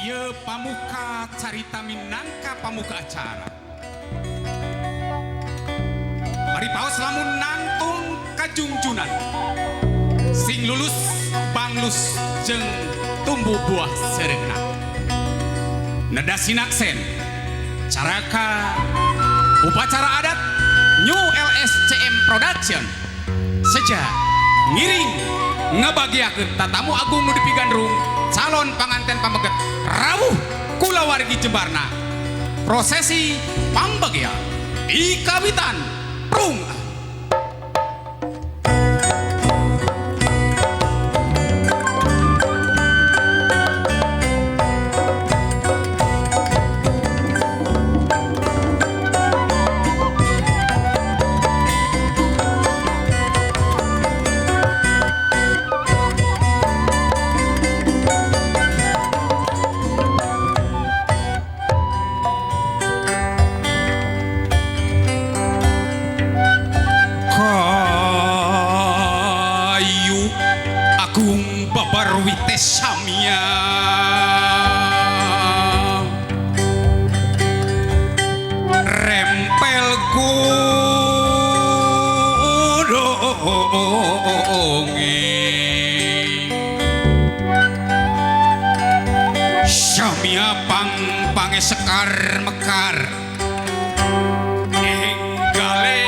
Ieu pamuka carita minangka pamuka acara. Bari paos lamun nangtung kajungjunan. Sing lulus banglus jeung tumbuh buah sereuna. Neda sinaksen caraka upacara adat New LSCM Production seja ngiring ngabagiakeun tatamu agung nu dipigandrung calon panganten pameget rawuh kulawargi jembarna prosesi pangbagia ikawitan prung. Samia rempel kudonge Samia pang pange sekar mekar enggale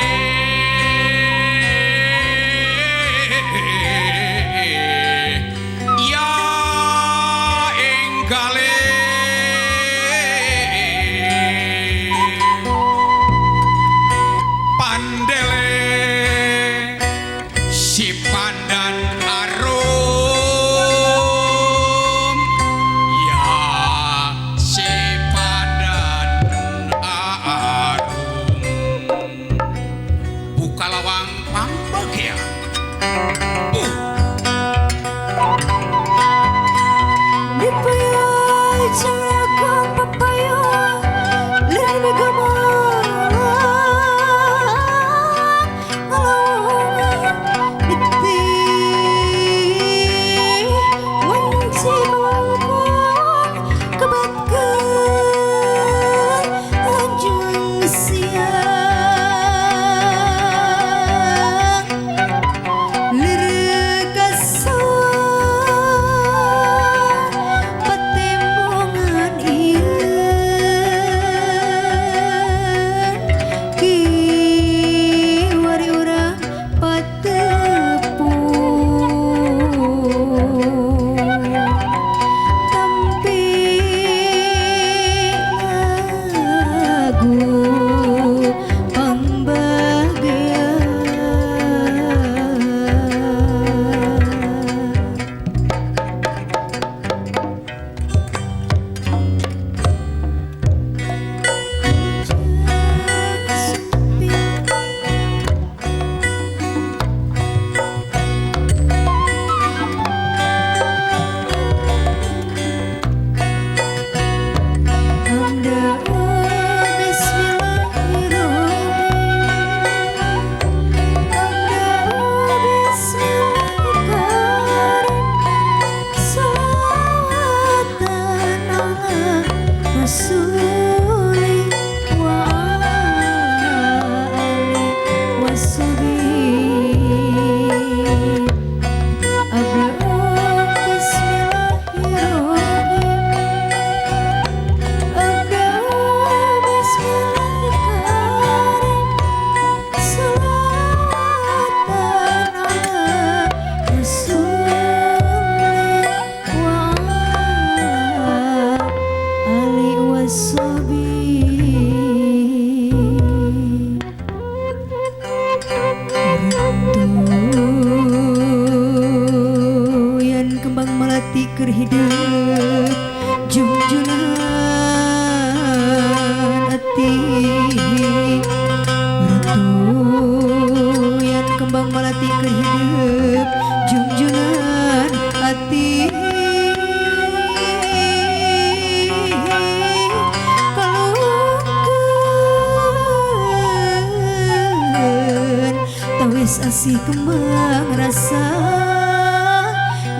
Asih kembang rasa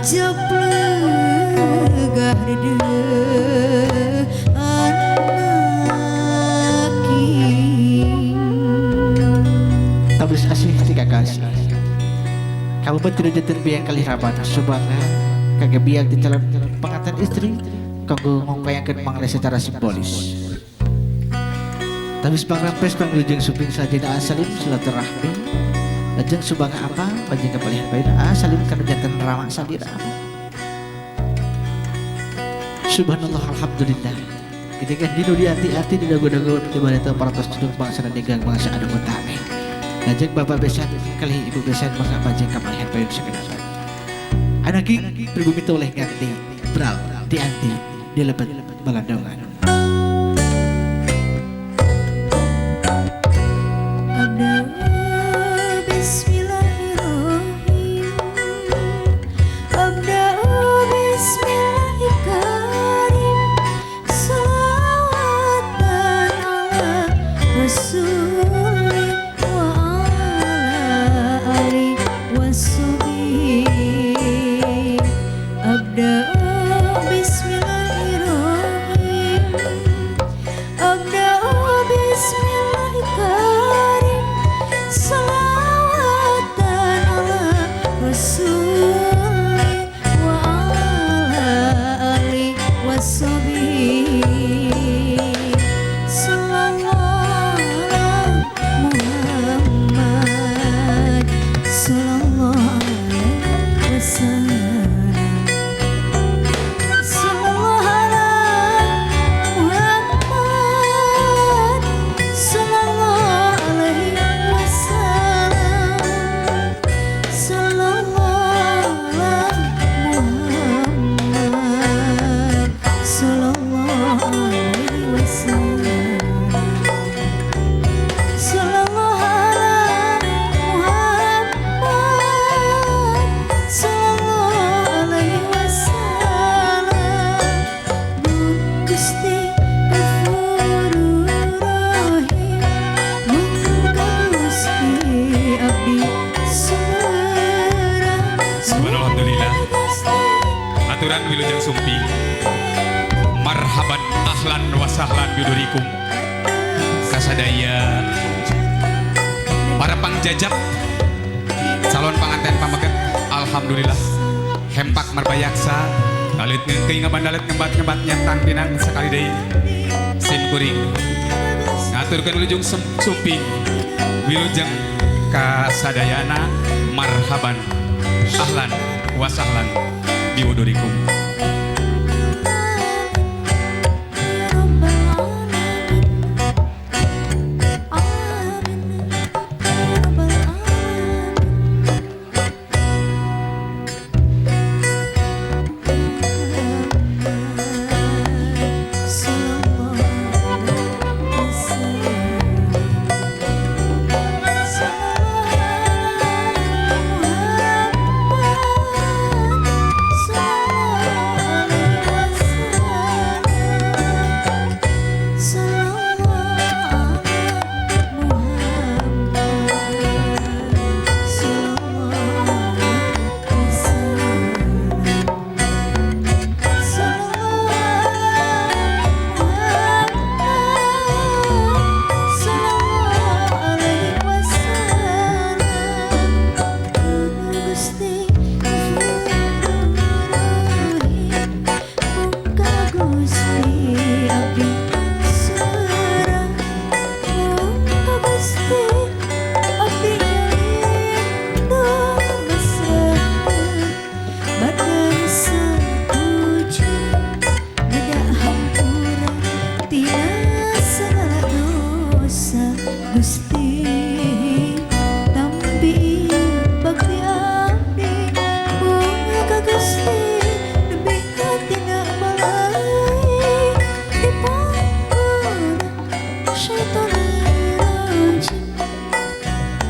jeplegah dedeung. Obat tidak janten biang kalih raban subanga kagebiak di calon pengantin istri kanggo ngongkoyangkeun mangle secara simbolis. Tabis pangrampes panglujeng suping sajena asalim silaturahmi lajeng subanga apa bajeng kapalihan payun asalim kana janten rama salira. Subhanallah alhamdulillah. Ketika dinu di hati-hati di dago-dago di baleta parantos tudung bangsa dan degang bangsa anu utami. Lajeng bapak besan kalih ibu besan mangga bajeng kapalihan payun sakedapan. Anaking pribumi toleh ganti bral dianti di lebet balandongan. Marhaban ahlan wa sahlan bidurikum kasadaya para pangjajak calon panganten pameget. Alhamdulillah hempak marbayaksa dalit ngeukeui ngabandalet ngembat-ngembat nyentang pinang sakali deui sim kuring ngaturkeun wilujeng sumping wilujeng kasadayana marhaban ahlan wa sahlan biwudurikum.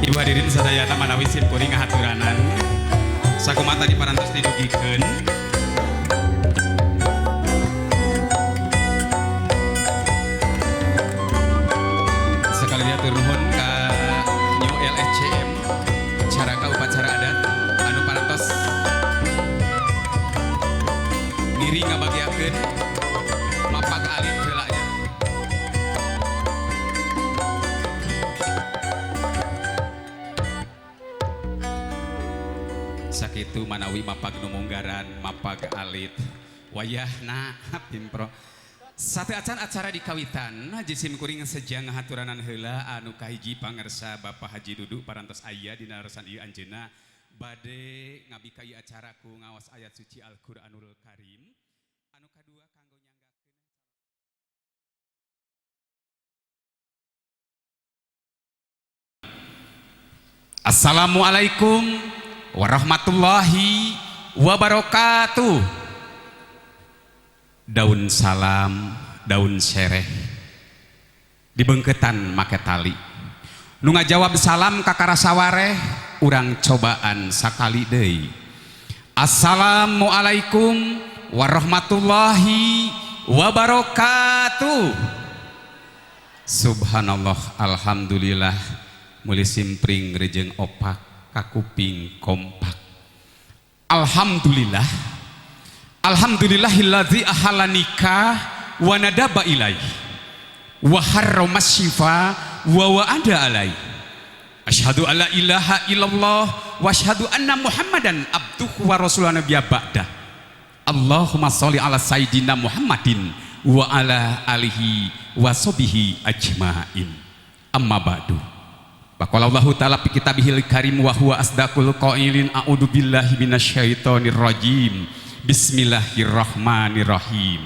Ibu hadirin sadayana manawi sim kuring ngahaturanan sakumaha tadi parantos didugikeun sekali deui atur nuhun ka New LSCM caraka upacara adat anu parantos ngiring ngabagiakeun mapak alit heula nya. Sakitu manawi mapag nu munggaran, mapag alit. Wayahna pimpro. Sate acan acara di kawitan, jisim kuring sejang haturanan heula anu kahiji pangersa Bapak Haji Dudu parantos aya dina leresan ieu anjeunna bade ngabika ieu acara ku ngaos ayat suci Al-Qur'anul Karim. Anu kadua kanggo nyanggakeun Assalamualaikum warahmatullahi wabarakatuh. Daun salam, daun sereh dibengketan make tali. Nu ngajawab salam kakara sawareh, urang cobaan sakali deui. Assalamualaikum warahmatullahi wabarakatuh. Subhanallah, alhamdulillah, meuli simpring rejeng opak kakuping kompak. Alhamdulillah. Alhamdulillahilladzi ahalla nikah wa nadaba ilaih wa harrama syifa wa wa'ada alaih. Asyhadu alla ilaha illallah wa asyhadu anna Muhammadan abduhu wa rasuluhu nabiyya ba'da. Allahumma sholli ala sayyidina Muhammadin wa ala alihi wa sahbihi ajmain. Amma ba'du. Faqala Allahu ta'ala fi kitabihil karim wa huwa asdaqul qailin, a'udzu billahi minasyaitonir rajim. Bismillahirrahmanirrahim.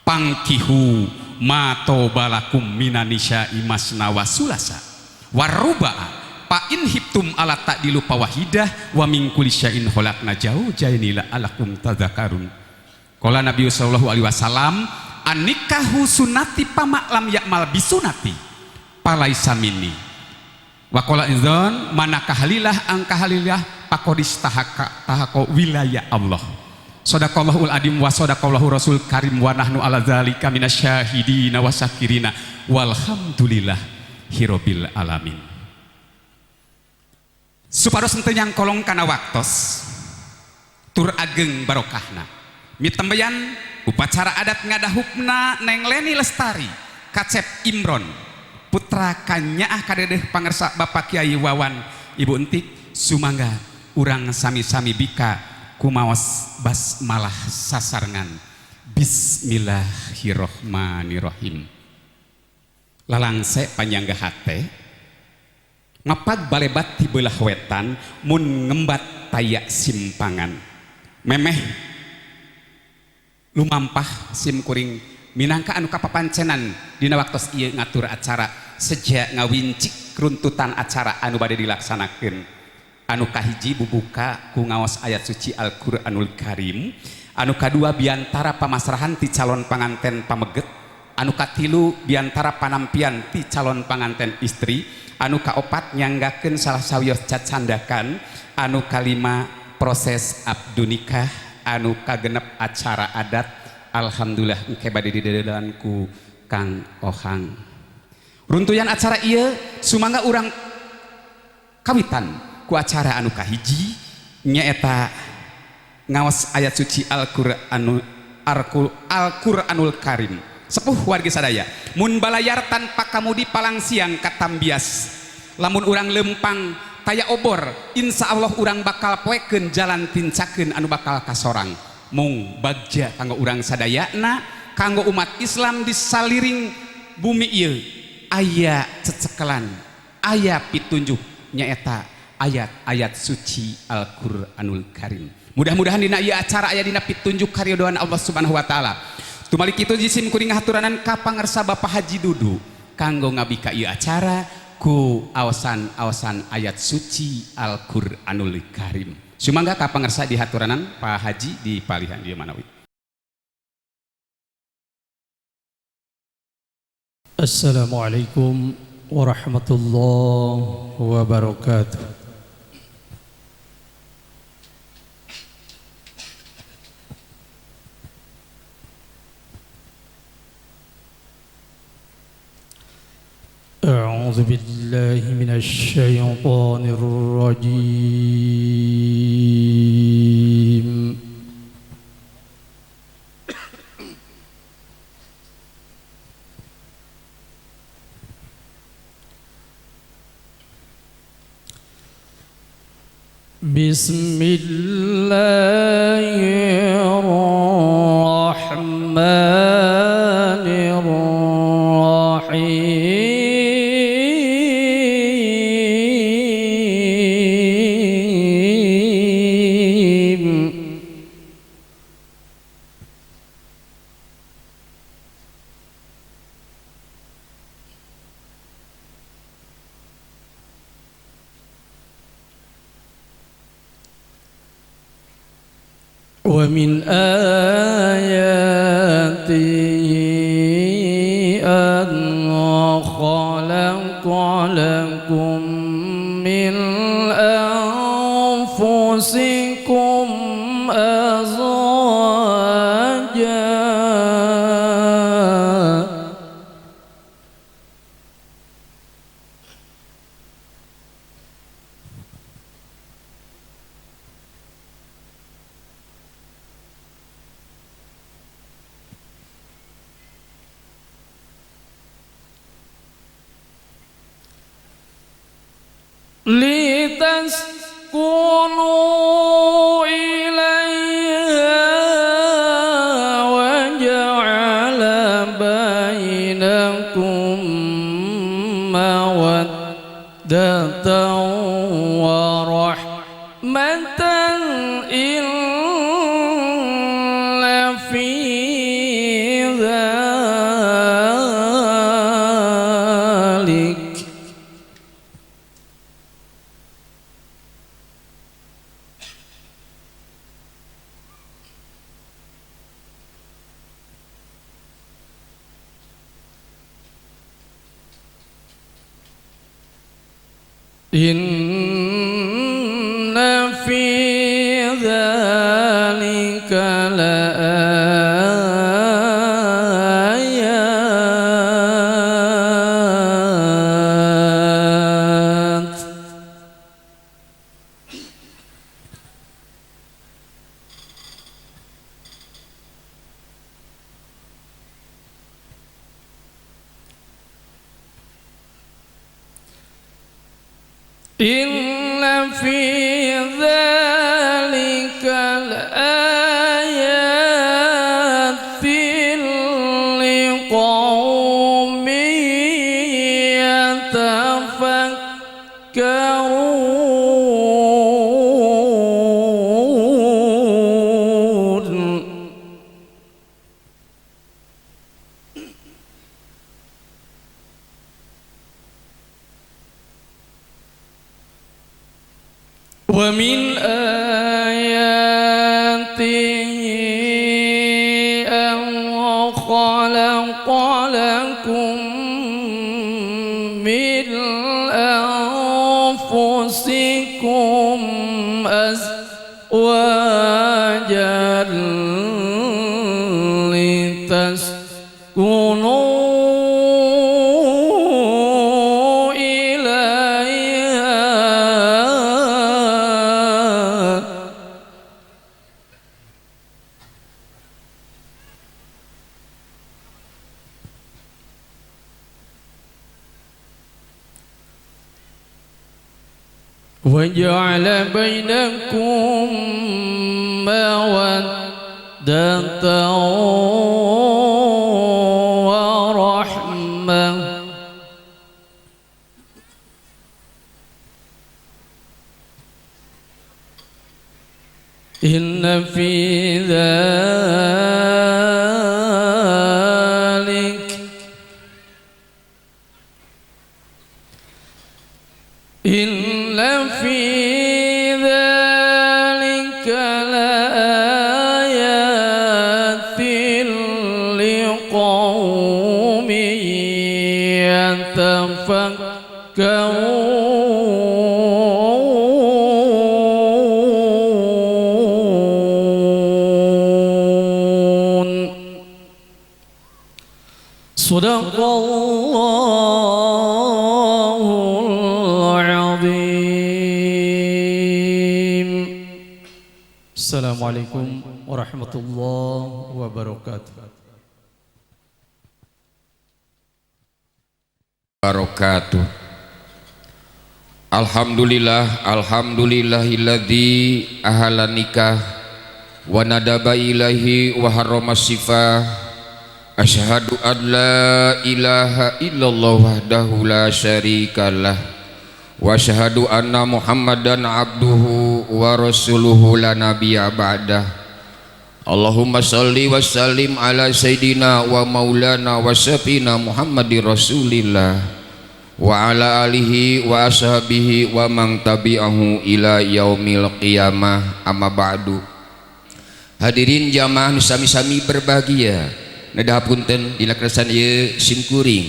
Pangkihu ma tobalakum minanisya'i masna wa sulasa waruba'a pa in hibtum ala ta'dilu pawahidah wa min kulli syai'in khalaqna zawjaini la'alakum tadzakarun. Qala Nabi sallallahu alaihi wasallam, an-nikahu sunnati pama lam ya'mal bisunati palaisa minni. Wa qala idzan manakahlilah angkahlilah paqodis tahaka tahako wilayah Allah. Sadaqallahul adim wa sadaqallahu rasul karim wa nahnu ala dzalika minasyahidina wa syakirina walhamdulillah hirobil alamin. Supados henteu nyangkolong kana waktos tur ageng barokahna. Mitembeyan upacara adat ngadahupna Neng Leni Lestari Kacep Imron putra kanyaah kadedeh pangersa Bapak Kiai Wawan Ibu Entik sumangga urang sami-sami bika kumaos basmalah sasarengan. Bismillahirrohmanirrohim. Lalangse panyangga hate ngapag balebat ti beulah wetan mun ngembat taya simpangan memeh lumampah sim kuring minangka anu kapapancenan dina waktos ieu ngatur acara seja ngawincik runtutan acara anu bade dilaksanakeun. Anu kahiji bubuka ku ngaos ayat suci Al-Qur'anul Karim, anu kadua biantara pamasrahan ti calon panganten pameget, anu katilu biantara panampian ti calon panganten istri, anu kaopat nyanggakeun salah sawios cacandakan, anu kalima proses abdu nikah, anu kagenep acara adat. Alhamdulillah engke bade didedelan ku Kang Ohang. Runtuyan acara ieu sumangga urang kawitan ku acara anu kahiji nyaeta ngaos ayat suci Al-Qur'anul Karim. Sepuh wargi sadaya mun balayar tanpa kamudi palang siang katambias, lamun urang lempang taya obor, insya Allah urang bakal poekeun jalan tincakeun anu bakal kasorang. Mung bagja kanggo urang sadayana, kanggo umat Islam di saliring bumi ieu aya cecekelan, aya pitunjuk nyaeta ayat-ayat suci Al-Qur'anul Karim. Mudah-mudahan dina ieu acara aya dina pitunjuk karidhoan Allah Subhanahu wa taala. Tumalik kitu jisim kuring haturanan ka pangersa Bapak Haji Dudu kanggo ngabika ieu acara ku awasan-awasan ayat suci Al-Qur'anul Karim. Sumangga ka pangersa dihaturanan Pak Haji di palihan dieu manawi. Assalamualaikum warahmatullahi wabarakatuh. أعوذ بالله من الشيطان الرجيم. Bismillahirrahmanirrahim. ومن آياته أن خلق لكم من أنفسكم أزواجا لتسكنوا إليها وجعل بينكم مودة ورحمة إن في ذلك إن في ذلك لآيات إن في ذلك لآيات لقوم يتفكرون. ومن آياته أن خلق لكم من أنفسكم أزواجا لتسكنوا إليها وجعل بينكم مودة ورحمة إن في ذلك إن في ذلك لآيات لقوم يتفكرون. صدق الله العظيم. السلام عليكم ورحمة الله وبركاته. Barakatuh. Alhamdulillah, alhamdulillahilladzi ahala nikah wa nadaba ilaihi wa harrama sifah. Asyhadu an la ilaha illallah wahdahu la syarikalah wa asyhadu anna Muhammadan abduhu wa rasuluhu la nabiyya ba'dah. Allahumma salli wa sallim ala sayyidina wa maulana wa safina Muhammadir Rasulillah wa ala alihi wa ashabihi wa man tabi'ahu ila yaumil qiyamah, amma ba'du. Hadirin jamaah nu sami-sami berbahagia, nedah punten dina keresan ieu simkuring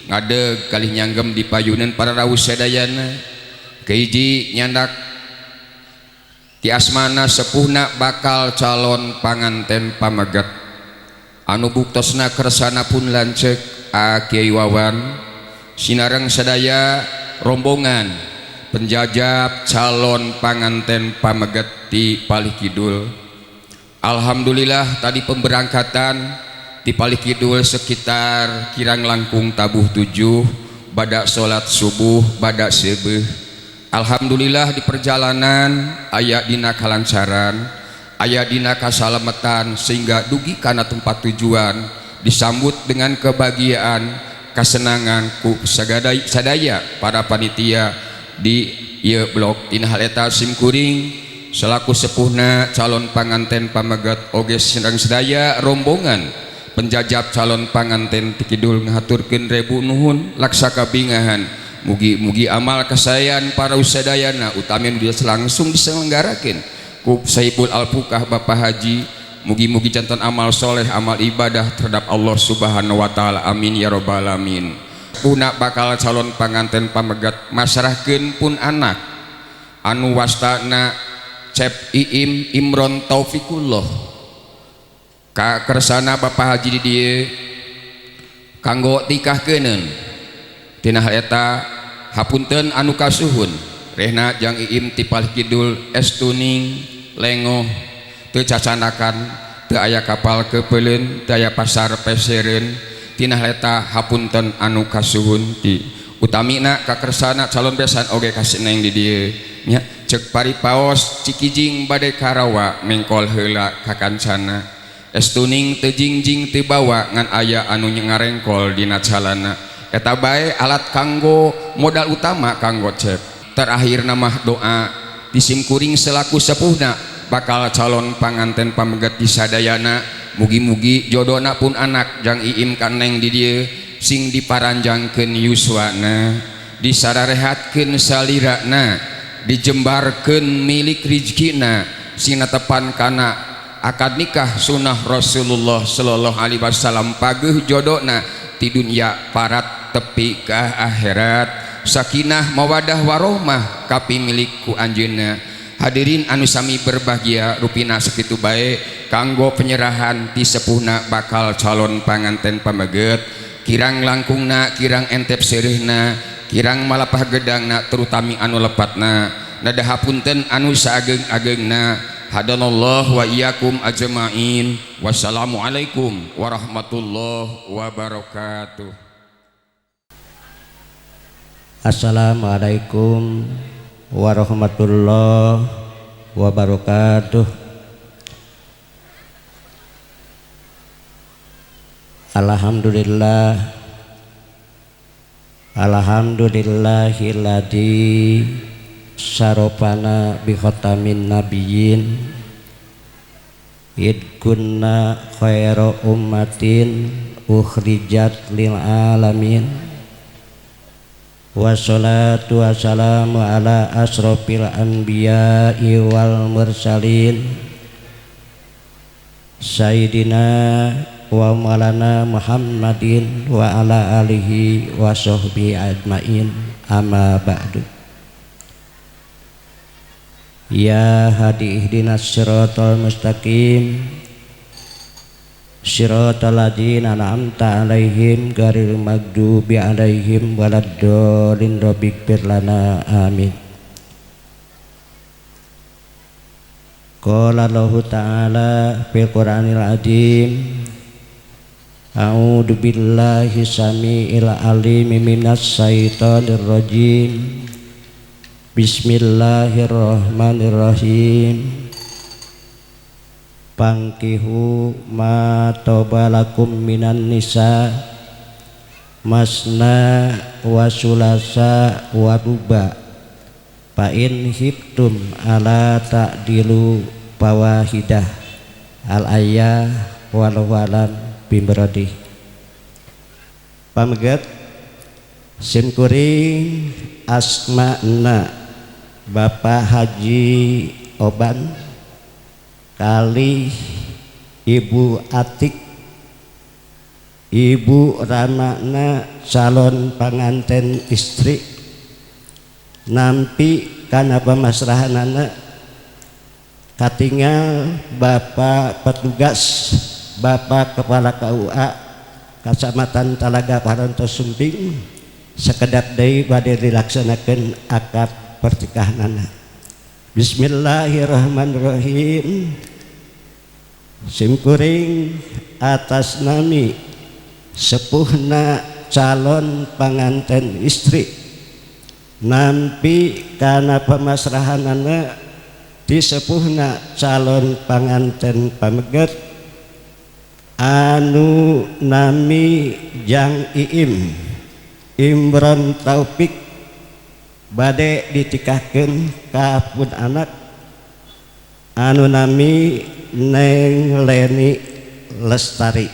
ngadeg kalih nyanggem di payunan para rawuh sadayana. Kahiji nyandak ti asmana sepuhna bakal calon panganten pameget anu buktosna kersana pun lanceuk Kiai Wawan sinareng sadaya rombongan penjajab calon panganten pameget di Palih Kidul. Alhamdulillah tadi pemberangkatan di Palih Kidul sekitar kirang langkung tabuh 7 badak salat subuh badak sebeh. Alhamdulillah di perjalanan aya dina kalancaran, aya dina kasalametan sehingga dugi kana tempat tujuan disambut dengan kebahagiaan kasenangan ku sadaya para panitia di ieu blok. Tina hal eta simkuring selaku sepuhna calon panganten pameget oge sareng sadaya rombongan penjajab calon panganten ti kidul ngahaturkeun rebu nuhun laksa kabingahan. Mugi-mugi amal kasayan para usadayana utami nu langsung diselenggarakeun ku Saibul Alfukah Bapak Haji. Mugi-mugi jantan amal soleh, amal ibadah terhadap Allah Subhanahu wa taala. Amin ya rabbal alamin. Puna bakal calon panganten pamegat masrahkeun pun anak anu wastana Cep Iim Imron Taufikullah ka kersana Bapak Haji di dieu kanggo tikahkeuneun. Tina hal eta hapunten anu kasuhun rehna jang Iim ti Palih Kidul estuning lengoh teu cacanakan, teu aya kapal kepeuleun, teu aya pasar pesereun. Tina hal eta hapunten anu kasuhun ti utamina kakersana calon besan oge kaseneng di dieu nya. Ceuk paripaos Cikijing bade karawa mengkol heula ka kancana, estuning teu jingjing teu bawa ngan aya anu ngarengkol dina calana. Eta bae alat kanggo modal utama kanggo cep. Terakhir nama doa disimkuring selaku sepuhna bakal calon panganten pameget di sadayana. Mugi-mugi jodona pun anak jang Iim kaneng di dieu sing diparanjangkeun yuswana, disararehatkeun salirana, dijembarkeun milik rizkina, sing netepan kana akad nikah sunnah Rasulullah sallallahu alaihi wasallam pageuh jodona ti dunya parat tepi ka akhirat, sakinah mawadah warohmah kapimilik ku anjeunna. Hadirin anu sami berbahagia, rupina sakitu bae kanggo penyerahan ti sepuhna bakal calon panganten pameget. Kirang langkungna, kirang entep seureuhna, kirang malapah gedangna, terutami anu lepatna. Nada hapunten anu saageng-agengna. Hadanallah wa iyyakum ajmain. Wassalamualaikum warahmatullahi wabarakatuh. Assalamualaikum warahmatullahi wabarakatuh. Alhamdulillah, alhamdulillahilladzi syarofana bi khatamin nabiyyin id kunna khaira ummatin ukhrijat lil alamin. Wassalatu wassalamu ala asrofil anbiya'i wal mursalin sayyidina wa maulana Muhammadin wa ala alihi wa sahbihi ajmain, amma ba'du. Ya hadi ihdinas siratal mustaqim siratal ladzina an'amta alaihim ghairil maghdubi alaihim waladdallin rabbighfir lana amin. Qala Allahu ta'ala fil Qur'anil azim, a'udzu billahi samiil alim minasy syaithanir rajim. Bismillahirrahmanirrahim. Pangkihu ma tobalakum minan nisa masna wa sulasa wa ruba fa in hibtum ala ta'dilu fawahidah al ayah walau alam bimrodi. Pamegat simkuring asmana Bapak Haji Oban kali Ibu Atik, Ibu Ramana calon panganten istri nampi kana pamasrahanana katingal Bapak petugas Bapak Kepala KUA Kacamatan Talaga Parantos Sumping sekedap deui bade dilaksanakeun akad pernikahanana. Bismillahirrahmanirrahim. Simkuring atas nami sepuhna calon panganten istri nampi kana pamasrahanana di sepuhna calon panganten pameget anu nami Jang Iim Imron Taufik bade ditikahkeun ka pun anak anu nami Neng Leni Lestari.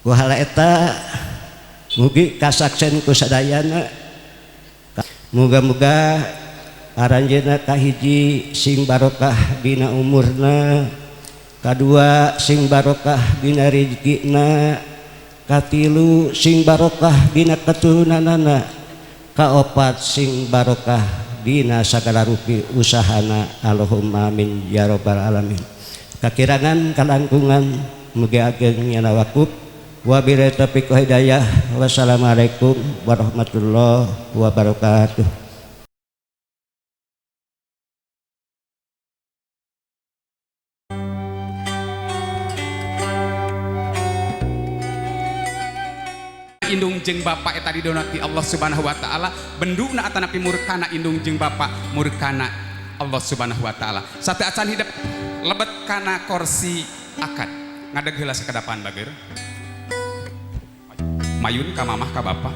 Ku hala eta mugi kasaksen ku sadayana, muga-muga aranjeuna kahiji sing barokah dina umurna, kadua sing barokah dina rezekina, katilu sing barokah dina keturunanana, kaopat sing barokah dina sagala rupi usahana. Allahumma amin ya rabbal alamin. Kakirangan kalangkungan mugi ageng nyana wakub. Wabillahi taufiq wa hidayah. Wassalamualaikum warahmatullahi wabarakatuh. Indung jeung bapak eta didonati Allah Subhanahu wa taala, benduna atanapi murkana indung jeung bapak murkana Allah Subhanahu wa taala. Sate acan hidep lebet kana kursi akad. Ngadeg heula sakedapan bager. Mayun ka mamah ka bapak.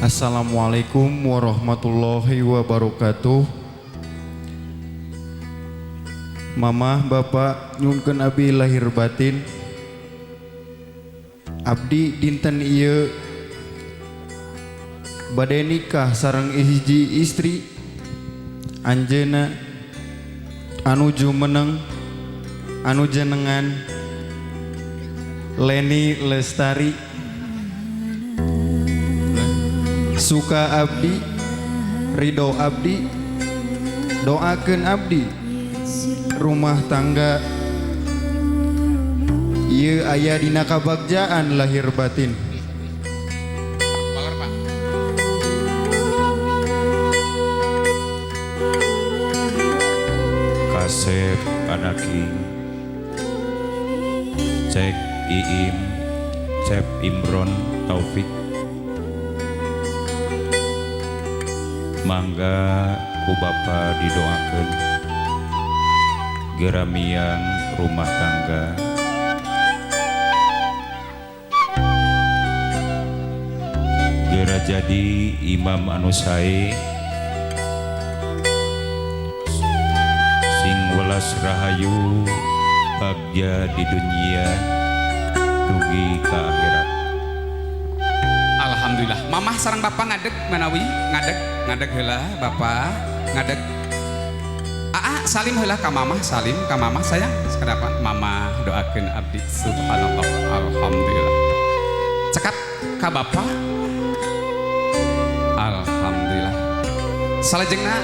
Assalamualaikum warahmatullahi wabarakatuh. Mamah bapak nyungkeun abi lahir batin. Abdi dinten ieu bade nikah sareng hiji istri anjeunna anu jumeneng anu jenengan Leni Lestari. Suka abdi, ridho abdi, doakeun abdi rumah tangga ieu aya dina kabagjaan lahir batin. Kasep anaking Cek Iim Cep Imron Taufik mangga ku bapa didoakeun geramiang rumah tangga gera jadi imam anu sae sing welas rahayu bagja di dunia dugi ka akhirat. Alhamdulillah. Mamah sareng bapak ngadeg manawi ngadeg ngadeg heula bapak ngadeg. Aa salim heula ka mamah, salim ka mamah sayang sakedapan mamah doakeun abdi. Subhanallah, alhamdulillah. Cekap ka bapak. Alhamdulillah. Salajengna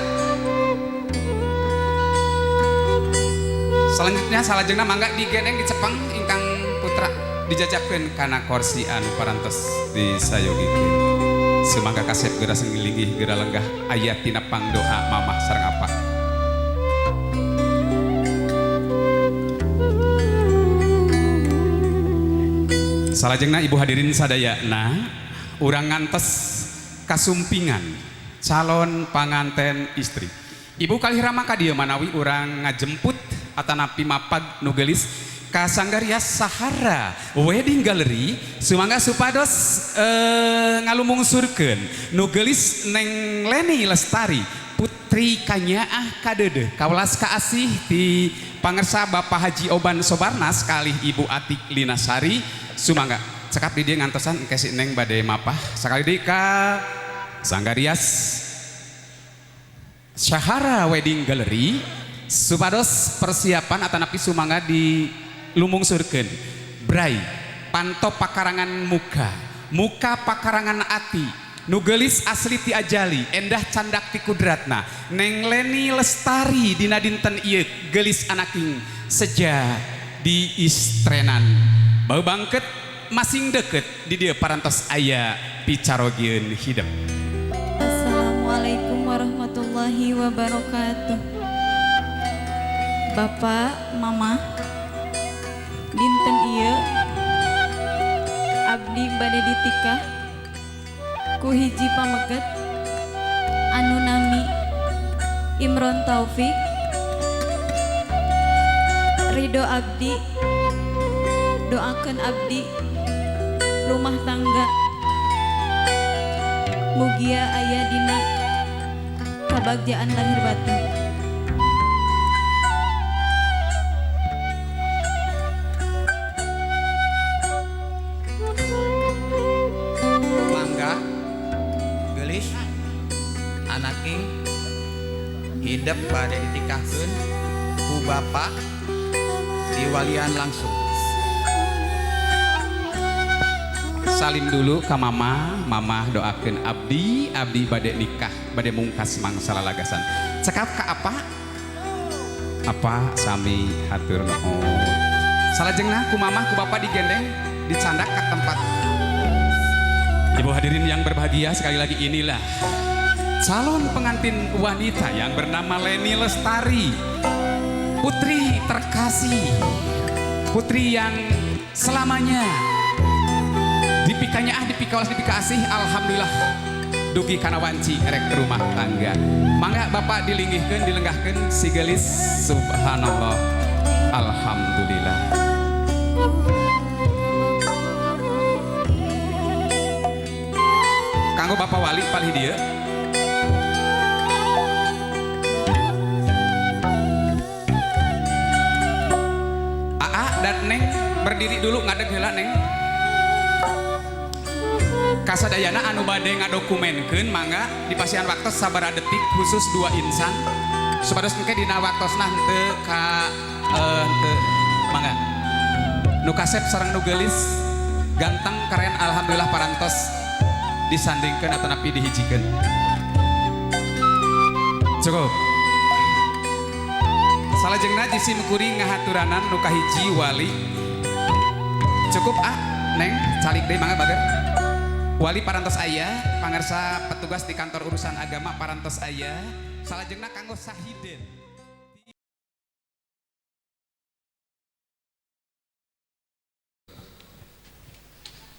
selanjutnya salajengna mangga digendeng dicepeng ingkang putra dijajabkeun kana kursi anu parantos disayogikeun. Sumangga kasep geura senglinggih geura lenggah aya tina pangdoa mamah sareng apa. Salajengna ibu hadirin sadayana urang ngantos kasumpingan calon panganten istri. Ibu kalih rama ka dieu manawi urang ngajemput atanapi mapag nu geulis ka Sanggar Rias Sahara Wedding Gallery sumangga supados ngalumungsurkeun nu geulis Neng Leni Lestari putri kanyaah kadeudeuh kawelas kaasih ti pangersa Bapak Haji Oban Sobarnas kalih Ibu Atik Linasari sumangga cekap di dieu ngantosan engke si Neng bade mapah sakali deui ka Sanggar Rias Sahara Wedding Gallery supados persiapan atanapi sumangga di lumungsurkeun brai panto pakarangan muka muka pakarangan ati nu geulis asli ti ajali endah candak ti kudratna Neng Leni Lestari dina dinten ieu geulis anaking seja di istrenan bau bangket masing deket di dieu parantos aya picarogieun hidep. Assalamualaikum warahmatullahi wabarakatuh. Bapak, Mama, dinten ieu abdi bade ditikah ku hiji pameget anu nami Imron Taufik. Ridho abdi, doakeun abdi rumah tangga mugia aya dina kabagjaan lahir batin. Mangga geulis anaking hidep bade ditikahkeun ku bapa diwalian langsung. Salim dulu ka mama, mama doakeun abdi, abdi bade nikah, bade mungkas mangsa lalagasan. Cekap ka apa? Apa sami hatur nuhun. Salajengna ku mama ku bapa digendeng, dicandak ka tempat. Ibu hadirin yang berbahagia, sekali lagi inilah calon pengantin wanita yang bernama Leni Lestari, putri terkasih, putri yang selamanya dipikanya ah dipikawas dipikasih, alhamdulillah dugi kana wanci erek rumah tangga. Mangga bapak dilinggihkeun dilenggahkeun si geulis, subhanallah, alhamdulillah. Kanggo bapak wali palih dieu. Aa dan Neng berdiri dulu ngadeg heula Neng. Kasadayana anu bade ngadokumenkeun mangga dipasihan waktos sabaraha detik khusus 2 insan supados engke dina waktosna henteu ka henteu mangga nu kasep sareng nu geulis ganteng keren alhamdulillah parantos disandingkeun atanapi dihijikeun. Cukup. Salajengna jisim kuring ngahaturanan nu kahiji wali. Cukup ah Neng calik deui mangga bager. Wali parantos aya, pangersa petugas di kantor urusan agama parantos aya, salajengna kanggo sahiden.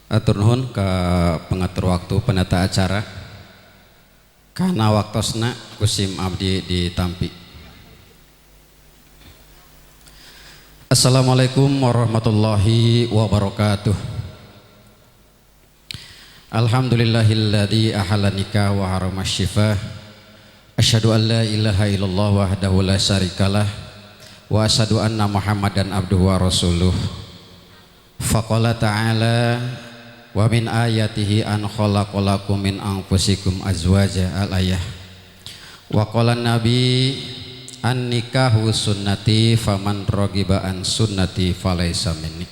Atur nuhun ka pengatur waktu penata acara. Kana waktosna kusim abdi ditampi. Assalamualaikum warahmatullahi wabarakatuh. Alhamdulillahilladzi ahalla nikah wa harrama syifah. Asyhadu an la ilaha illallah wahdahu la syarikalah wa asyhadu anna Muhammadan abduhu wa rasuluh. Faqala ta'ala wa min ayatihi an khalaqalakum min anfusikum azwaja al-ayah. Wa qala nabi an nikahu sunnati faman ragiba an sunnati falaisa minni.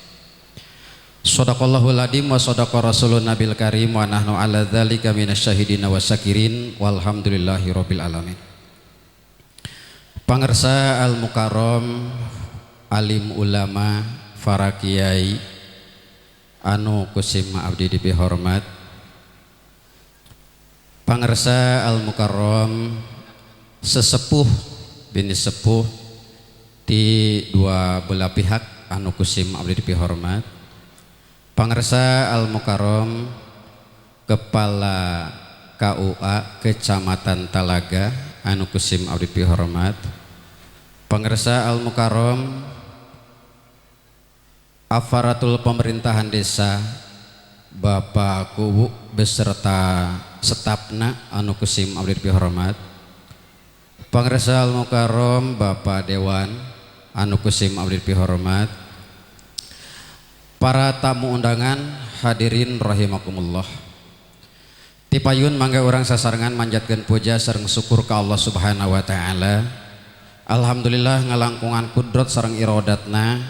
Shadaqallahul adzim wa shadaqa rasulun nabil karim wa nahnu ala dzalika minasyahidina wasyakirin walhamdulillahi rabbil alamin. Pangersa al mukarram, alim ulama, para kiai anu kusim abdi dipihormat. Pangersa al mukarram, sesepuh bini sepuh di dua belah pihak anu kusim abdi dipihormat. Pangersa Al Mukarram Kepala KUA Kecamatan Talaga anu kusim abdi pihormat. Pangersa Al Mukarram aparatur pemerintahan desa Bapak Kuwu beserta stafna anu kusim abdi pihormat. Pangersa Al Mukarram Bapak Dewan anu kusim abdi pihormat. Para tamu undangan hadirin rahimakumullah. Tipayun mangga urang sasarengan manjatkeun puja sareng syukur ka Allah Subhanahu wa taala. Alhamdulillah ngalangkungan kudrat sareng irodatna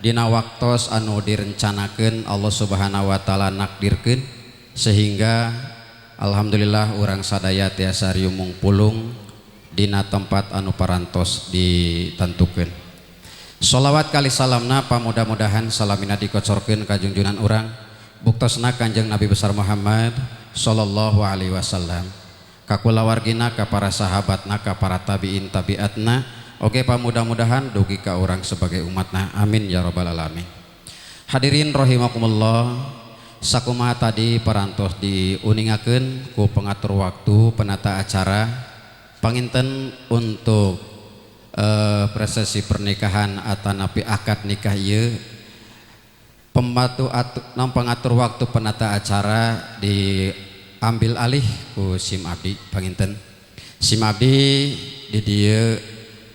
dina waktos anu direncanakeun Allah Subhanahu wa taala nakdirkeun sehingga alhamdulillah urang sadaya tiasa riumung pulung dina tempat anu parantos ditentukeun. Sholawat kali salamna pamudah-mudahan salamina dikocorkeun ka junjunan urang buktosna Kanjeng Nabi besar Muhammad sallallahu alaihi wasallam, ka kulawargina, ka para sahabatna, ka para tabiin tabiatna. Oke pamudah-mudahan dugi ka urang sebagai umatna, amin ya rabbal alamin. Hadirin rahimakumullah, sakumaha tadi parantos diuningakeun ku pengatur waktu penata acara panginten untuk prosesi pernikahan atanapi akad nikah ieu pengatur waktu penata acara diambil alih ku sim abdi panginten. Sim abdi di dieu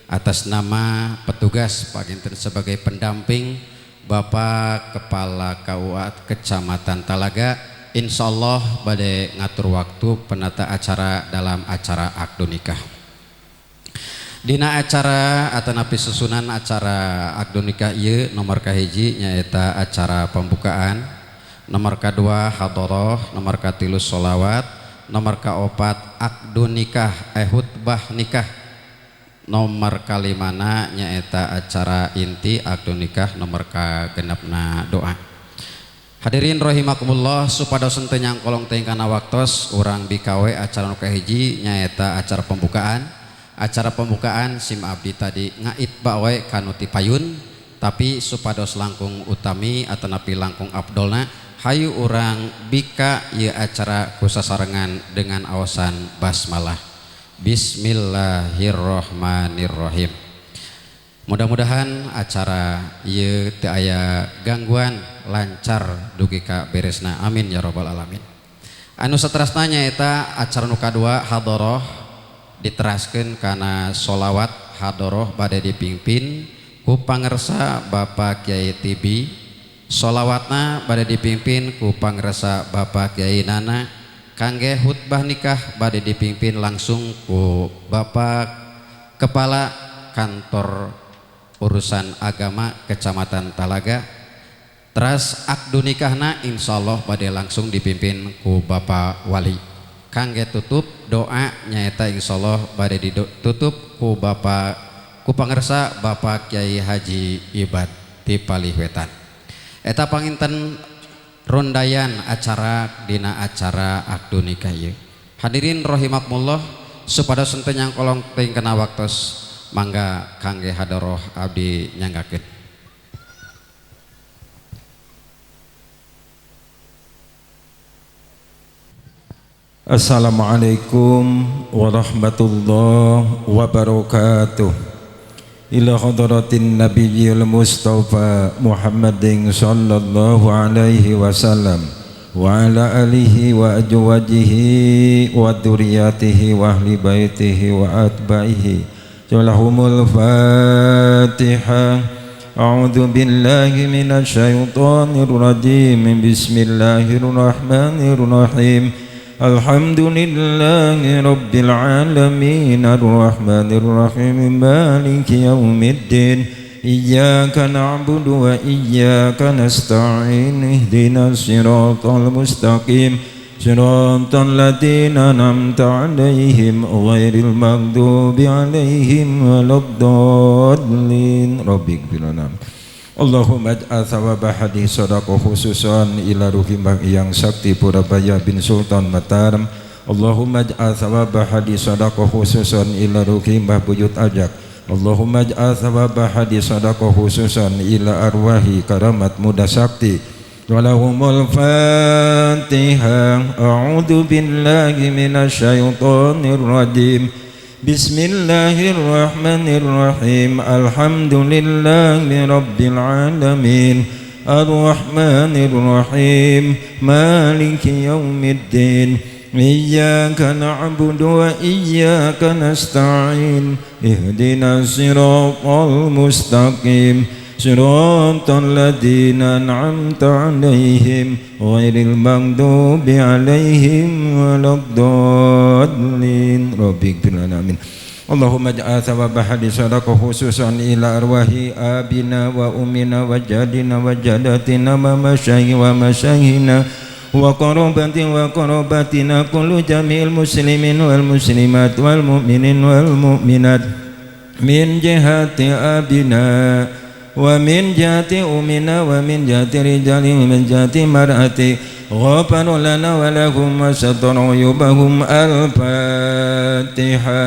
atas nama petugas panginten sebagai pendamping Bapak Kepala KUA Kecamatan Talaga, insyaallah bade ngatur waktu penata acara dalam acara akad nikah. Dina acara atanapi susunan acara akad nikah ieu nomor kahiji nyaeta acara pembukaan, nomor kadua hadoroh, nomor katilu sholawat, nomor kaopat akad nikah khutbah nikah, nomor kalimana nyaeta acara inti akad nikah, nomor kagenepna doa. Hadirin rahimakumullah, supados henteu nyangkolong teuing kana waktos urang bikawe acara nu kahiji nyaeta acara pembukaan. Acara pembukaan sim abdi tadi ngait bawe kanu ti payun, tapi supados langkung utami atanapi langkung abdolna hayu urang bika ieu acara kusasarengan dengan awasan basmalah. Bismillahirrohmanirrohim. Mudah-mudahan acara ieu teu aya gangguan, lancar dugi ka beresna, amin ya rabbal alamin. Anu saterasna nyaeta acara nu kadua hadoroh diteraskeun kana sholawat hadoroh bade dipimpin ku pangersa Bapak Kiai Tibi, sholawatna bade dipimpin ku pangersa Bapak Kiai Nana, kangge khutbah nikah bade dipimpin langsung ku Bapak Kepala Kantor Urusan Agama Kecamatan Talaga. Teras akdu nikahna insyaallah bade langsung dipimpin ku Bapak Wali. Kangge tutup doa nyaeta insyaallah bade ditutup ku Bapak ku pangersa Bapak Kiai Haji Ibad ti Palih Wetan. Eta panginten rondayan acara dina acara akad nikah ieu. Hadirin rahimakumullah, supados henteu nyangkolong teuing kana waktos mangga kangge hadoroh abdi nyanggakeun. Assalamualaikum warahmatullahi wabarakatuh. Ila hadratin nabiyil Mustafa Muhammadin sallallahu alaihi wasallam wa ala alihi wa azwajihi wa dzurriyyatihi wa ahli baitihi wa atba'ihi. Lahumul Fatihah. A'udzu billahi minasy syaithanir rajim. Bismillahirrahmanirrahim. Alhamdulillahi rabbil alamin arrahmanir rahim maliki yaumiddin. Iyyaka na'budu wa iyyaka nasta'in. Ihdinas siratal mustaqim. Siratal ladzina an'amta 'alaihim ghairil maghdubi 'alaihim waladdallin. Rabbighfir lana. Allahumma ij'al thawaba hadhihi sadaqah khususan ila ruhi Yang Sakti Purabaya bin Sultan Mataram. Allahumma ij'al thawaba hadhihi sadaqah khususan ila ruhi Mbah Buyut Ajak. Allahumma ij'al thawaba hadhihi sadaqah khususan ila arwahi Karamat Muda Sakti. ولهم الفاتحة. أعوذ بالله من الشيطان الرجيم. بسم الله الرحمن الرحيم. الحمد لله رب العالمين الرحمن الرحيم مالك يوم الدين إياك نعبد وإياك نستعين اهدنا الصراط المستقيم صراط الذين أنعمت عليهم غير المغضوب عليهم ولا الضالين. رب اغفر لنا آمين. اللهم اجعل ثواب هذه الصدقة خصوصا إلى أرواح آبنا وأمنا وجدنا وجدتنا ومشايخ ومشايخنا وقرابة وقرابتنا كل جميع المسلمين والمسلمات والمؤمنين والمؤمنات من جهة أبنا ومن جهة أمنا ومن جهة رجال ومن جهة مرأة غفر لنا ولهم وستر عيوبهم. الفاتحة.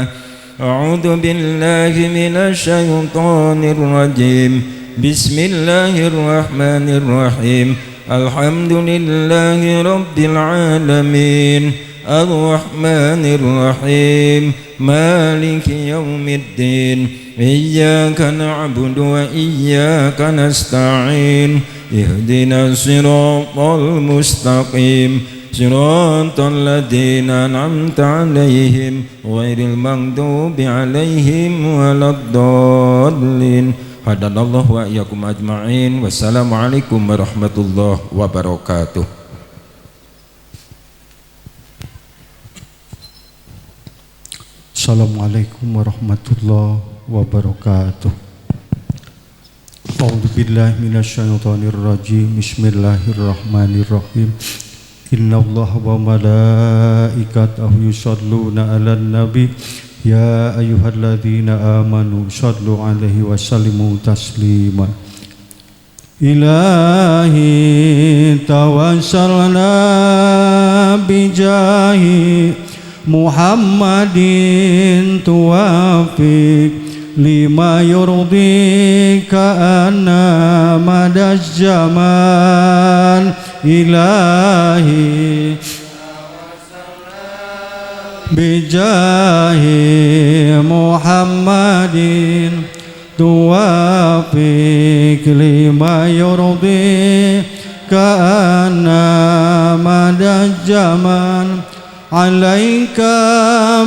أعوذ بالله من الشيطان الرجيم. بسم الله الرحمن الرحيم. الحمد لله رب العالمين الرحمن الرحيم مالك يوم الدين إياك نعبد وإياك نستعين اهدنا الصراط المستقيم صراط الذين أنعمت عليهم غير المغضوب عليهم ولا الضالين. هدانا الله وإياكم أجمعين. والسلام عليكم ورحمة الله وبركاته. Assalamualaikum warahmatullahi wabarakatuh. A'udzu billahi minasyaitonir rajim. Bismillahirrahmanirrahim. Innallaha wa malaikatahu yusholluna 'alan nabi ya ayyuhalladzina amanu shallu 'alaihi wa sallimu taslima. Ilahi tawassalna bijahi Muhammadin tuwafiq lima yurdika anna madaz zaman. Ilahi bijahi Muhammadin tuwafiq lima yurdika anna madaz zaman. Alaika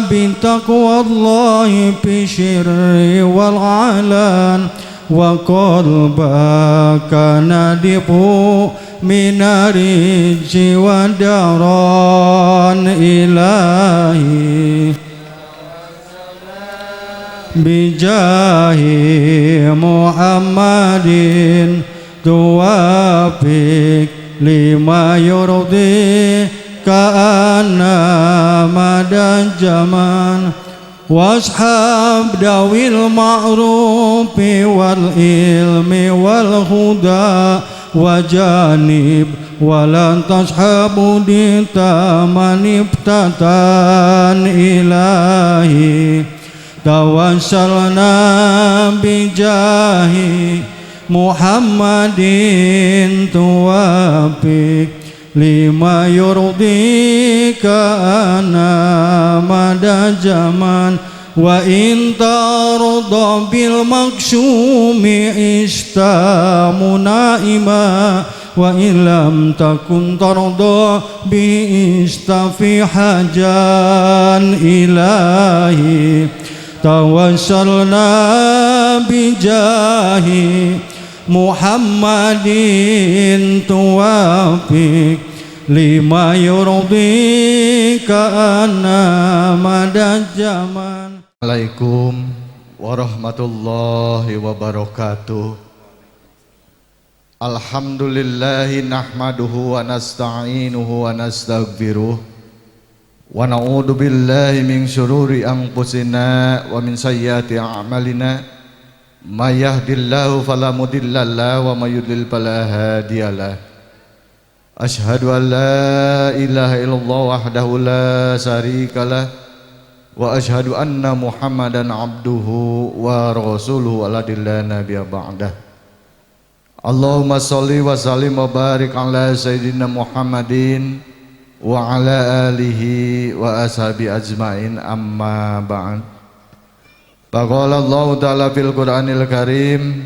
bitaqwallahi fi syirri wal alan wa qalbaka nadifu minariji wa daran. Ilahi bijahi Muhammadin tuwafiq lima yurdi ka'anna madan zaman. Washab dawil ma'rufi wal ilmi wal huda wajanib walan tashabu dita manibtatan. Ilahi tawassalna bijahi Muhammadin tuwafiq lima yurdika anna mada zaman. Wa in tarda bil maksumi istamunaima wa in lam takun tarda bi istafi hajan. Ilahi tawassalna bijahi Muhammadin tuwafiq lima yurdika anna mada zaman. Assalamualaikum warahmatullahi wabarakatuh. Alhamdulillahi nahmaduhu wa nasta'inuhu wa nastaghfiruh wa na'udzu billahi min syururi anfusina wa min sayyiati a'malina. May yahdihillahu fala mudhillalah wa may yudlil fala hadiyalah. Asyhadu an la ilaha illallah wahdahu la syarikalah wa asyhadu anna Muhammadan abduhu wa rasuluhu alladzi la nabiyya ba'dah. Allahumma sholli wa sallim wa barik ala sayyidina Muhammadin wa ala alihi wa ashabi ajmain, amma ba'd. Faqala Allah ta'ala fil Qur'anil Karim,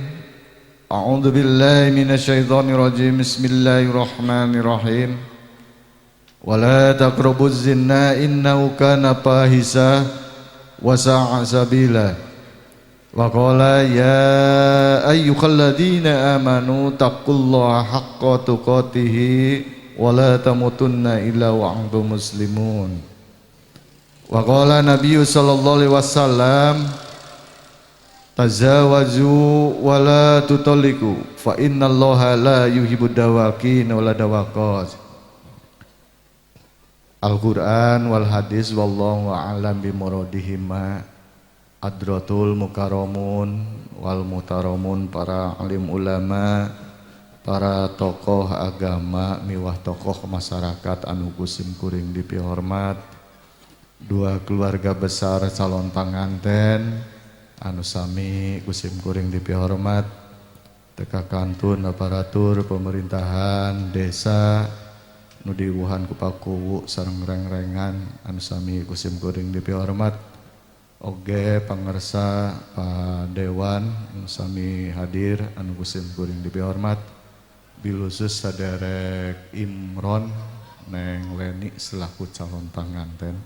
a'udzu billahi minasyaitonir rajim, bismillahirrahmanirrahim. Wa la taqrabuz zina innahu kana fahisah wa sa'a sabila. Wa qala ya ayyuhalladzina amanu taqullaha haqqa tuqatih wa la tamutunna illa wa antum muslimun. Wa qala nabiyyu sallallahu alaihi wasallam, tazawwaju wa la tutalliqu fa innallaha la yuhibbud dawakin wa la dawaqat. Al-Qur'an wal hadis, wallahu a'lam bimuradihima. Adratul mukarramun wal mutaramun, para alim ulama, para tokoh agama miwah tokoh masyarakat anu kusim kuring dipihormat, dua keluarga besar calon panganten anu sami kusim kuring dipihormat, teka kantun aparatur pemerintahan desa nu diwuhan ku pakuwu sareng reng-rengan anu sami kusim kuring dipihormat, oge pangersa Pak Dewan anu sami hadir anu kusim kuring dipihormat, bilusus saderek Imron Neng Leni selaku calon panganten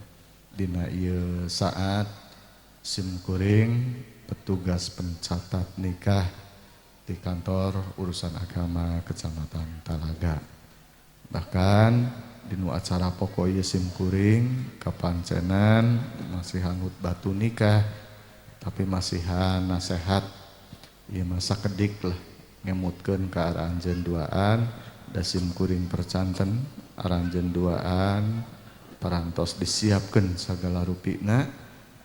dina ieu saat sim kuring petugas pencatat nikah di kantor urusan agama Kecamatan Talaga. Bahkan dinu acara pokok ieu sim kuring kapancenan masihan batu nikah, tapi masihan nasehat ieu masa kedik lah ngemutkeun ka aranjeun duaan, da sim kuring percanten aranjeun duaan parantos disiapkeun sagala rupina,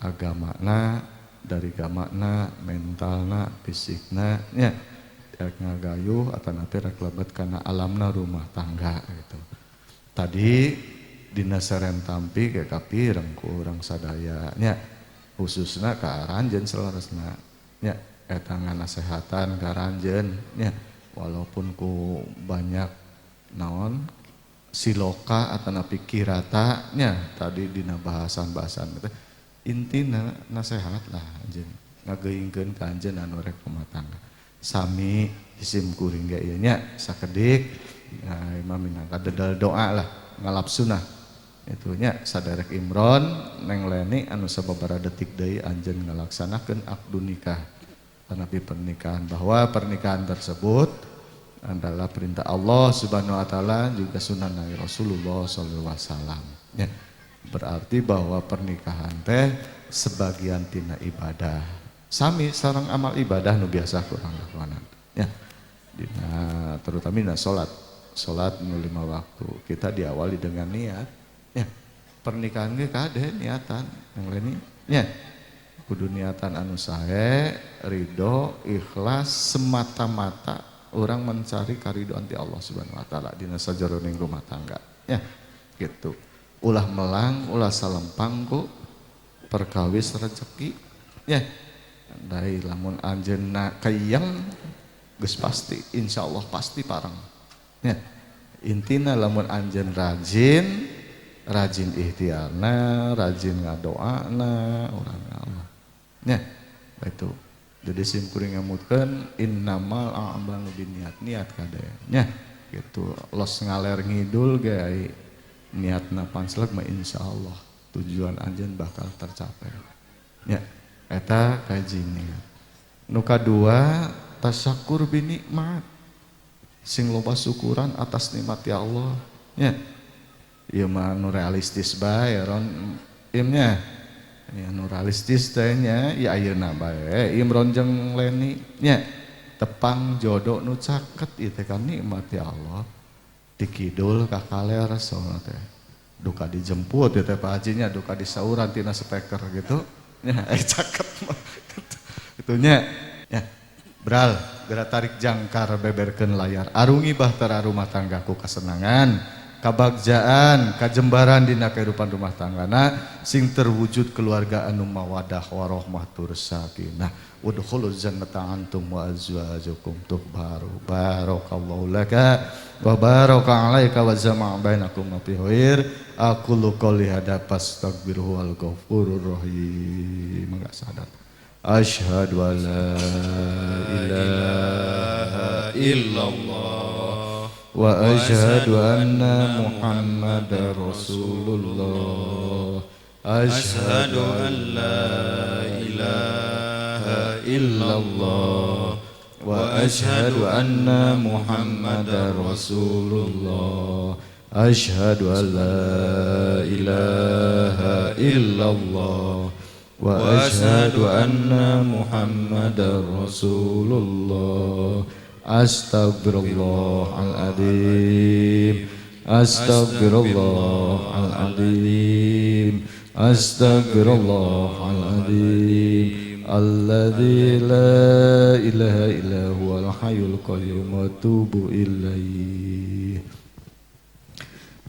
agamana, dari gamakna, mentalna, fisikna, nya rek ngagayuh atanapi rek lebet kana alamna rumah tangga gitu. Tadi dina seren tampi ke kapireng ku urang sadaya nya, khususna ka aranjeun saleresna nya, eta nganasehatan ka aranjeun nya, walaupun ku banyak naon siloka atanapi kirata nya tadi dina bahasan-bahasan teh, intina nasehat lah anjeun ngageuingkeun ka anjeun anu rek rumah tangga. Sami isim kuring ge ieu nya sakedik, nah imam minangka dedel doa lah ngalap sunah itu nya saderek Imron Neng Leni anu sababaraha detik deui anjeun ngalaksanakeun akdu nikah tanapi pernikahan, bahwa pernikahan tersebut adalah perintah Allah Subhanahu wa taala juga sunnah Nabi Rasulullah sallallahu alaihi wasallam ya. Berarti bahwa pernikahan teh sebagian tina ibadah, sami sareng amal ibadah nu biasa kurang lakonan ya, dina terutama dina salat, salat nu 5 waktu kita diawali dengan niat ya. Pernikahan ge kade niatan yang lain ya, kudu niatan anu sae, ridho, ikhlas, semata-mata orang mencari karidoan ti Allah Subhanahu wa taala dina sajaroning rumah tangga ya gitu. Ulah melang, ulah salempang ku perkawis rezeki ya. Dari lamun anjeunna kayang geus pasti insyaallah pasti pareng ya. Intina lamun anjeun rajin, rajin ikhtiarna, rajin ngadoana urang Allah ya itu. Jadi sim kuring ngamutkeun innamal a'malu binniyat, niat kade nya gitu. Los ngaler ngidul ge ai niatna panslek mah insyaallah tujuan anjeun bakal tercapai ya. Eta kaji niat. Nu kadua tasyakur bi nikmat, sing loba syukuran atas nikmat ya Allah nya. Ieu mah nu realistis bae ron imnya ya, nu realistis teh nya ya ayeuna bae Imron jeung Leni nya tepang jodoh nu caket ieu teh kan nikmat ya Allah. Di kidul ka kaler soalna teh duka dijemput ieu teh Pak Haji nya, duka disauran tina speaker gitu nya, caket mah gitu nya ya. Bral geura tarik jangkar beberkeun layar, arungi bahtera rumah tanggaku kasenangan, Kabagjaan, kajembaran dina kehidupan rumah tanggana sing terwujud keluarga anu mawadah warahmah tur sakinah. Udkhulul jannata antum wa azwajukum tuhbaru. Barakallahu laka wa baraka alaika wa jama'a bainakum fi khair. Aqulu qouli hadza fastaghfiruhu wal ghafurur rahim. Mangga sadar. Asyhadu an la ilaha illallah wa asyhadu anna Muhammadar Rasulullah. Asyhadu an la ilaha illallah wa asyhadu anna Muhammadar Rasulullah. Asyhadu an la ilaha illallah wa asyhadu anna Muhammadar Rasulullah. Astagfirullahaladzim, astagfirullahaladzim, astagfirullahaladzim. Alladzi la ilaha illa huwal hayyul qayyum wa atubu ilaih.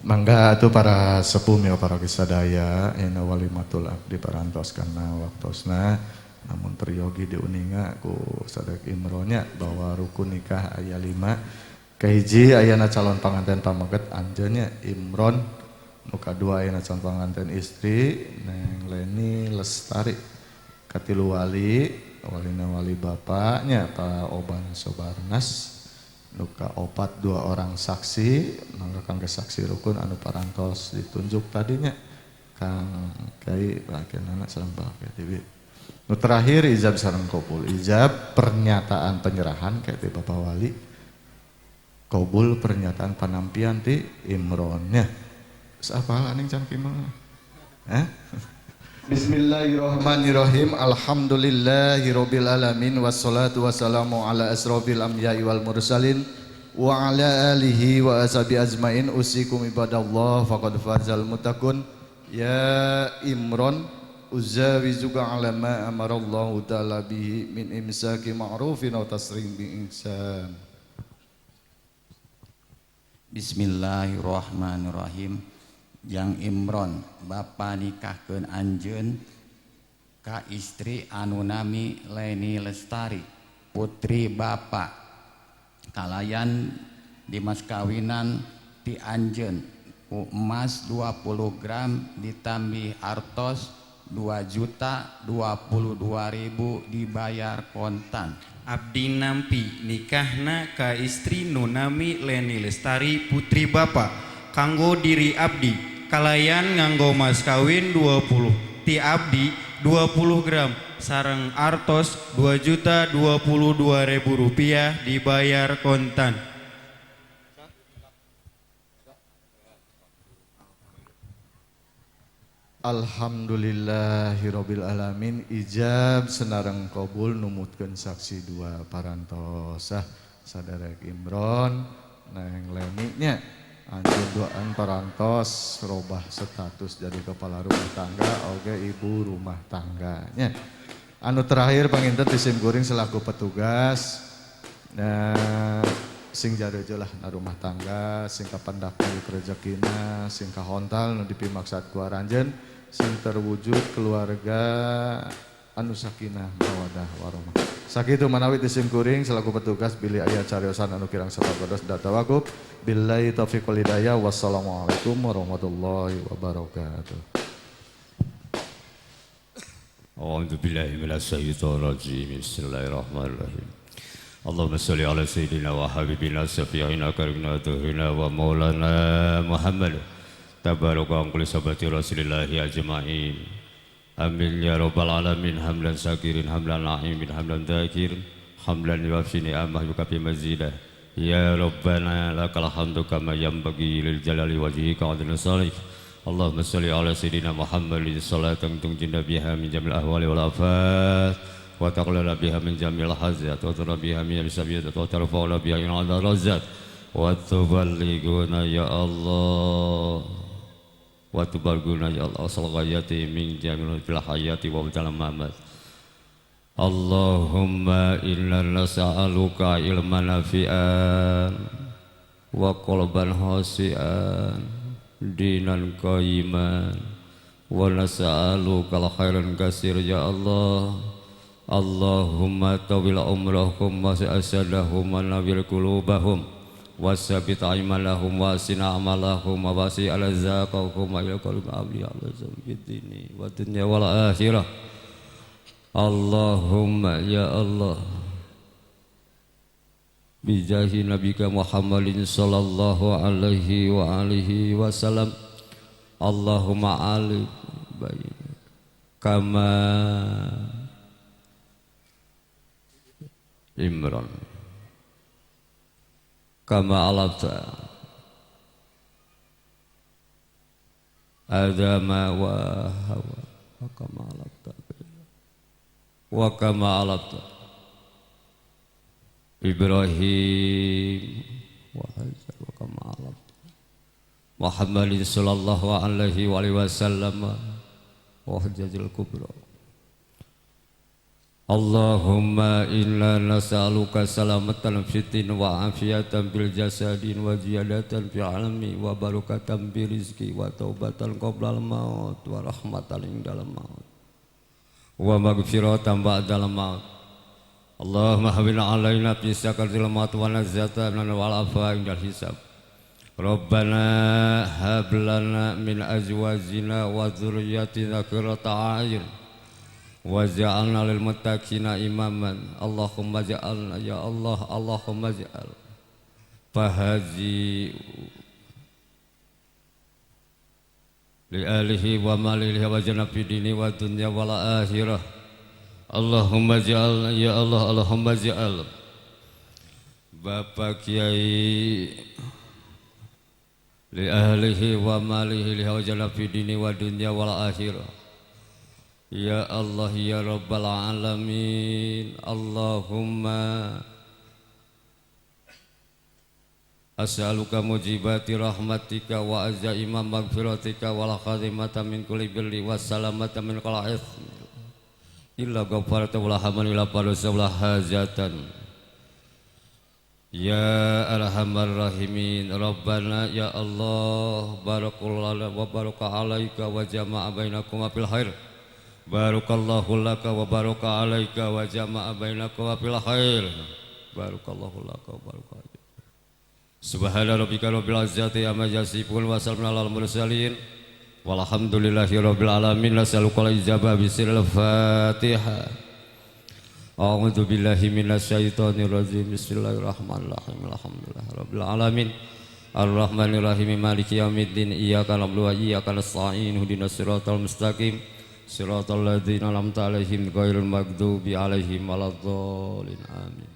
Mangga atuh para sepuh mio para sadaya ena walimatul abdi parantos kana waktosna. Namun peryogi diuninga ku sadak Imronya bahwa rukun nikah aya 5. Kahiji ayana calon panganten pameget anjeunnya Imron, nu kadua ayana calon panganten istri Neng Leni Lestari, katilu wali, walina wali bapaknya Pak Oban Sobarnas, nu kaopat 2 orang saksi, mangga kangge saksi rukun anu parantos ditunjuk tadinya Kang Kiai bakenana sareng Pak Kiai. Nu terakhir ijab sareng qabul. Ijab pernyataan penyerahan kayak ti Bapak Wali. Qabul pernyataan panampian ti Imronnya. Saapal aning can kieu mah? Hah? Bismillahirrahmanirrahim. Alhamdulillahirabbil alamin wassalatu wassalamu ala asrofil anbiya'i wal mursalin wa ala alihi wa ashabi ajmain. Usikum ibadallah faqad fazal muttaqun. Ya Imron uzawizuka ala ma amarallahu ta'ala bihi min imsaki ma'rufin aw tasrih bi ihsan. Bismillahirrahmanirrahim. Jang Imron, bapa nikahkeun anjeun ka istri anu nami Leni Lestari, putri bapa. Kalayan dimas kawinan ti anjeun ku emas 20 gram ditambih artos 2.022.000 dibayar kontan. Abdi nampi nikahna ka istri nu nami Leni Lestari putri bapa kanggo diri abdi kalayan nganggo mas kawin 20 ti abdi 20 gram sareng artos 2.022.000 rupiah dibayar kontan. Alhamdulillahirabbil alamin. Ijab senareng qabul numutkeun saksi 2 parantosah saderek Imron Neng Leni nya anjeun duaan parantos robah status jadi kepala rumah tangga oge ibu rumah tangganya. Anu terakhir panginten ti sim kuring selaku petugas nah sing jarejo lah na rumah tangga sing kapendak rezekina sing kahontal nu dipimaksad ku aranjeun sing terwujud keluarga anu sakinah mawadah warahmah. Sakitu manawi ti sim kuring selaku petugas bilih aya cariosan anu kirang sapagodos data wakup. Billahi taufiq wal hidayah. Wassalamualaikum warahmatullahi wabarakatuh. A'udzu billahi minasyaitonir rajim. Bismillahirrahmanirrahim. Allahumma shalli ala sayyidina wa habibina syafi'ina karimina tuhina wa maulana Muhammad. Tabaraka an kulli sahabati Rasulillahi ajma'in. Amin ya rabbal alamin. Hamdan syakirin, hamdan na'imin, hamdan dzakirin, hamdan yuwaffi ni'amah yukafi mazidah. Ya Rabbana lakal hamdu kama yanbaghi lil jalali wajhika wa 'azimi sultanik. Allahumma shalli ala sayyidina Muhammadin salatan tunjina biha min jamil ahwali wal afat wa taqlala biha min jamil hazat wa tura biha min jamil sabiyat wa tarfa'una biha ila darajat wa tuballighuna ya Allah wa tuballighuna ya Allah asal ghayati min jamil fil hayati wa fil mamat. Allahumma inna nas'aluka ilman nafi'an wa qalban khashi'an dinan qayyiman wa nas'aluka khairan katsir ya Allah. Allahumma tawil umrahum wa asadahum wa nawwir qulubahum wasabit aimanahum wa asina amalahum wa wasi alazaqahum wa ila qalbi abdi al-zamfidini wa dunya wal akhirah. Allahumma ya Allah bijahi nabika Muhammadin sallallahu alaihi wa alihi wasallam. Allahumma alif bain kama Imran kama alafta Adama wa Hawa wa kama alafta wa kama alafta Ibrahim wa Hajar wa kama alafta Muhammadin sallallahu alaihi wa alihi wasallam wa hajjajil kubra. Allahumma inna nas'aluka salamatan fid din wa afiatan bil jasadin wa ziyadatan fil ilmi wa barakatan bi rizqi wa taubatan qoblal maut wa rahmatan indal maut wa maghfiratan ba'dal maut. Allahumma hawwin alaina fi sakaratil maut wa nazatan wal afa indal hisab. Rabbana hab lana min azwajina wa dzurriyyatina qurrata a'yun waj'alna lil muttaqina imaman. Allahumma ja'alna ya Allah, Allahumma ja'al fahaji li alihi wa malihi wa jana fi dini wa dunya wal akhirah. Allahumma ja'alna ya Allah, Allahumma ja'al Bapak Kiai li ahlihi wa malihi wa jana fi dini wa dunya wal akhirah. Ya Allah ya Rabbal Alamin. Allahumma as'aluka mujibati rahmatika wa azaima maghfiratika wal khazimata min kulli birri wassalamata min kulli ithmi illa ghafarta wa la hamlan illa farasa wa la hajatan. Ya arhamar rahimin. Rabbana ya Allah barakallahu wa baraka alaika wa jama'a bainakum fil khair. Barakallahu laka wa baraka alaika wa jama'a bainakum fil khair. Barakallahu laka wa baraka alaika. Subhana rabbika rabbil izzati amma yasifun wa salamun alal mursalin walhamdulillahi rabbil alamin. Nas'aluka al-ijabah bi sirril Fatihah. A'udzu billahi minasyaitonir rajim. Bismillahirrahmanirrahim. Alhamdulillahi rabbil alamin. Arrahmanir rahim. Maliki yaumiddin. Iyyaka na'budu wa iyyaka nasta'in. Ihdinas siratal mustaqim. Siratal ladzina an'amta 'alaihim ghairil maghdubi 'alaihim waladdallin. Amin.